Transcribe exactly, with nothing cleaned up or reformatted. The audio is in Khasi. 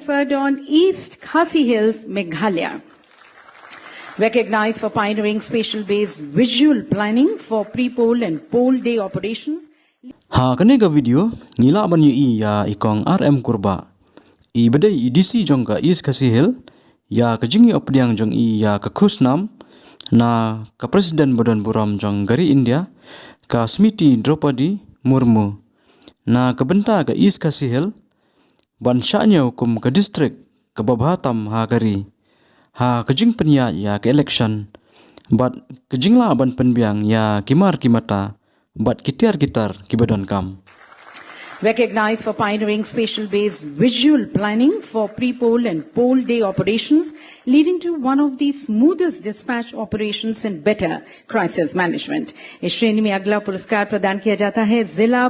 Ferdon, East Khasi Hills, Meghalaya. Recognized for pioneering spatial-based visual planning for pre-poll and poll day operations. Ha kane ka video ngi lah ban ïohi ïa i Kong R M Kurbah, i ba dei i D C jong ka East Khasi Hills, ïa ka jingïoh pdiang jong i ïa ka khusnam na ka President ba don burom jong ka ri India, ka Smriti Droupadi Murmu, na ka bynta ka East Khasi Hills ban shah ñiew kum ka district kaba bha tam ha ka ri ha ka jingpynïaid ïa ka election bad ka jinglah ban pynbiang ïa ki mar ki mata bad ki tiar ki tar kiba donkam. Recognized for pioneering spatial-based visual planning for pre-poll and poll day operations, leading to one of the smoothest dispatch operations and better crisis management. इस श्रेणी में अगला पुरस्कार प्रदान किया जाता है जिला